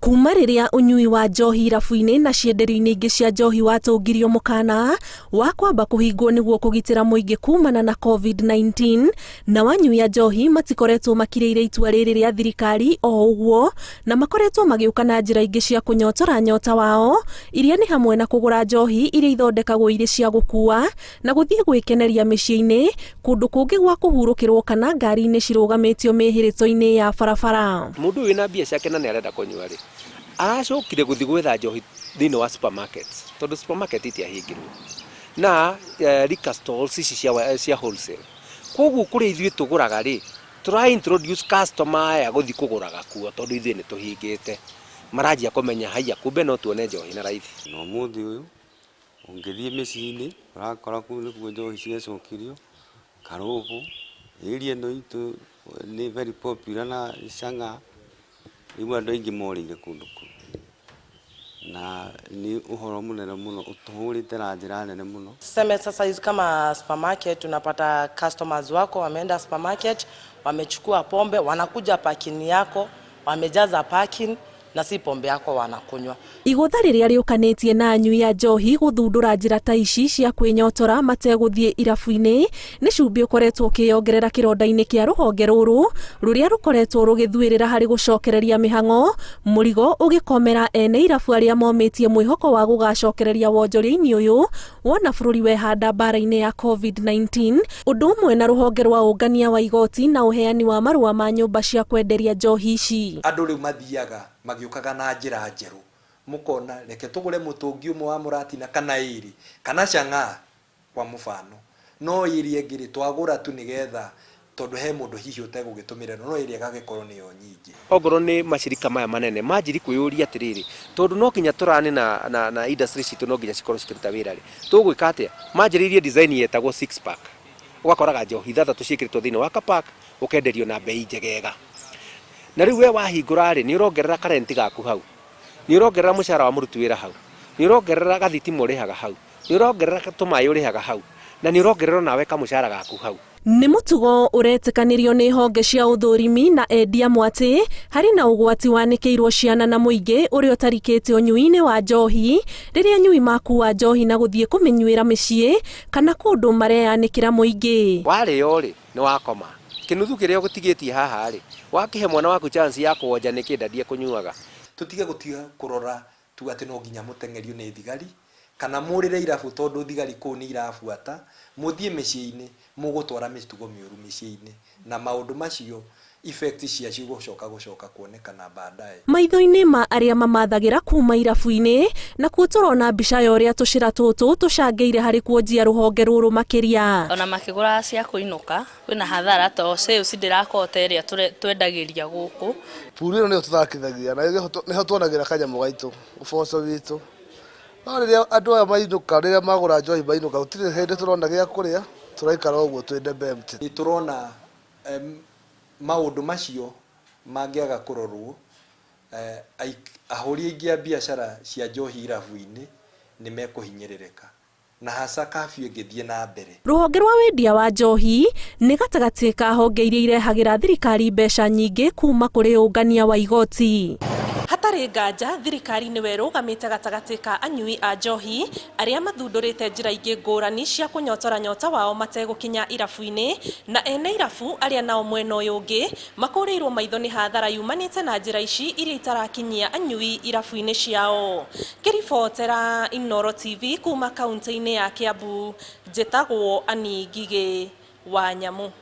Kuma rĩrĩa ũnyui wa njohi irabu-inĩ na cienderio-inĩ ingĩ cia njohi watũngirio mũkana wa kwamba kũhingwo nĩguo kũgitĩra mũingĩ kumana na COVID-19, na wanyui a njohi matikoretwo makirĩire itua rĩrĩ rĩa thirikari o ũguo, na makoretwo magĩũka na njĩra ingĩ cia kũnyotora nyota wao, iria nĩ hamwe na kũgũra njohi iria ithondekagwo irĩ cia gũkua na gũthiĩ gwĩkeneria mĩciĩ-inĩ, kũndũ kũngĩ gwa kũhurũkĩrwo kana ngari-inĩ cirũgamĩtio mĩhĩrĩto-inĩ ya barabara. Mũndũ ũyũ wĩna mbia ciake na nĩ arenda kũnyua rĩ, aracokire gũthiĩ gwetha njohi thĩinĩ wa supermarkets tondũ supermarket itiahingirwo na liquor stalls ici cia wholesale. Koguo kũrĩa ithuĩ tũgũraga rĩ, tũra introduce customer aya gũthiĩ kũgũraga kuo tondũ ithuĩ nĩ tũhingĩte. Maranjia kũmenya haiya kumbe no tuone njohi na raithi. Na ũmũthĩ ũyũ ũngĩthiĩ mĩciĩ-inĩ ũrakora kũu nĩkuo njohi ciacokirio, karũbũ, area ĩno itũ nĩ very popular na chang'aa, rĩu andũ aingĩ morĩire kũndũ kũu. Na nĩ ũhoro mũnene mũno ũtũhũrĩte na njĩra nene mũno. Tuseme sasa hizi kama supermarket, unapata customers wako wameenda supermarket, wamechukua pombe, wanakuja parking yako, wamejaza parking na si pombe yako wanakunywa. Igũtha rĩrĩa rĩũkanĩtie na anyui a njohi gũthundũra njĩra ta ici cia kwĩnyotora mategũthiĩ irabu-inĩ nĩ cumbĩ ũkoretwo ũkĩyongerera kĩronda-inĩ kĩa rũhonge rũrũ rũrĩa rũkoretwo rũgĩthuĩrĩra harĩ gũcokereria mĩhang'o, mũrigo ũgĩkomera ene irabu arĩa momĩtie mwĩhoko wa gũgacokereria wonjoria-inĩ ũyũ wona bũrũri wehanda mbara-inĩ ya COVID-19, ũndũ ũmwe na rũhonge rwa ũngania wa igoti na ũheani wa marũa ma nyũmba cia kwenderia njohi ici. Andũ rĩu mathiaga magĩũkaga na njĩra njerũ, mũkona reke tũgũre mũtũngi ũmwe wa mũratina kana ĩrĩ kana chang'aa kwa mũbano, no ĩrĩa ĩngĩ rĩ twagũra tu nĩgetha tondũ he mũndũ hihi ũtegũgĩtũmĩra no ĩrĩa ĩgagĩkorwo nĩyo nyingĩ. Ongorwo nĩ macirika maya manene manjiri kwĩyũria atĩrĩrĩ, tondũ no nginya tũrani na industry citũ no nginya cikorwo cikĩruta wĩra rĩ, tũgwĩka atĩa? Manjĩrĩirie design yetagwo six pack, ũgakoraga njohi ithathatũ ciĩkĩrĩtwo thĩinĩ wa kapack ũkenderio na bei njegega. Na rĩu we wahingũra rĩ, nĩ ũrongerera karenti gaku hau, nĩ ũrongerera mũcara wa mũruti wĩra hau, nĩ ũrongerera gathitima ũrĩhaga hau, nĩ ũrongerera tũmaĩ ũrĩhaga hau, na nĩ ũrongerera nawe kamũcara gaku hau. Nĩ mũtugo ũretĩkanĩrio nĩ honge cia ũthũrimi na endia mwatĩ harĩ na ũgwati wanĩkĩirwo ciana na mũingĩ ũrĩa ũtarikĩte ũnyui-inĩ wa njohi rĩrĩa anyui makua njohi na gũthiĩ kũmĩnyuĩra mĩciĩ kana kũndũ mareyanĩkĩra mũingĩ. Warĩo rĩ, nĩ wakoma. Kĩnuthu kĩrĩa ũgũtigĩtie haha rĩ, wakĩhe mwana waku chance ya kũonja nĩkĩ ndandie kũnyuaga. Tũtige gũtiga kũrora tu atĩ no nginya mũteng'erio nĩ thigari kana mũrĩre irabu tondũ thigari kũu nĩ irabuata, mũthiĩ mĩciĩ-inĩ mũgũtwara mĩtugo mĩũru mĩciĩ-inĩ na maũndũ macio effect ciacio gũcoka gũcoka kuonekana baadaye. Maitho-inĩ ma arĩa mamathagĩra kuma irabu-inĩ, nakuo tũrona mbica ya ũrĩa tũcĩra tũtũ tũcangĩire harĩ kuonjia rũhonge rũrũ makĩria. Ona makĩgũraga cia kũinũka kwĩna hathara to sales ndĩrakorwo ta ĩrĩa twendagĩria gũkũ. Pool ĩno nĩyo tũthakithagia na nĩho tuonagĩra kanyamũ gaitũ, ũboco witũ. No rĩrĩa andũ aya mainũka, rĩrĩa magũra njohi mainũka, gũtirĩ hĩndĩ tũrona gĩa kũrĩa, tũraikara ũguo twĩ ndebe empty. Nĩ tũrona maũndũ macio mangĩaga kũrorwo, ahũri aingĩ a biacara cia njohi irabu-inĩ nĩ mekũhinyĩrĩrĩka. Na hasa curfew ĩngĩthiĩ na mbere. Rũhonge rwa wendia wa njohi nĩ gatagatĩ ka honge iria irehagĩra thirikari mbeca nyingĩ kuma kũrĩ ũngania wa igoti. Hatarĩ nganja thirikari nĩwe ĩrũgamĩte gatagatĩ ka anyui a njohi arĩa mathundũrĩte njĩra ingĩ ngũrani cia kũnyotora nyota wao mategũkinya irabu-inĩ, na ene irabu arĩa nao mwena ũyũ ũngĩ makũrĩirwo maitho nĩ hathara yumanĩte na njĩra ici iria itarakinyia anyui irabu-inĩ ciao. Ngĩribotera Inooro TV kuma kaunti-inĩ ya Kiambu, njĩtagwo Annie Ngigĩ wa Nyamu.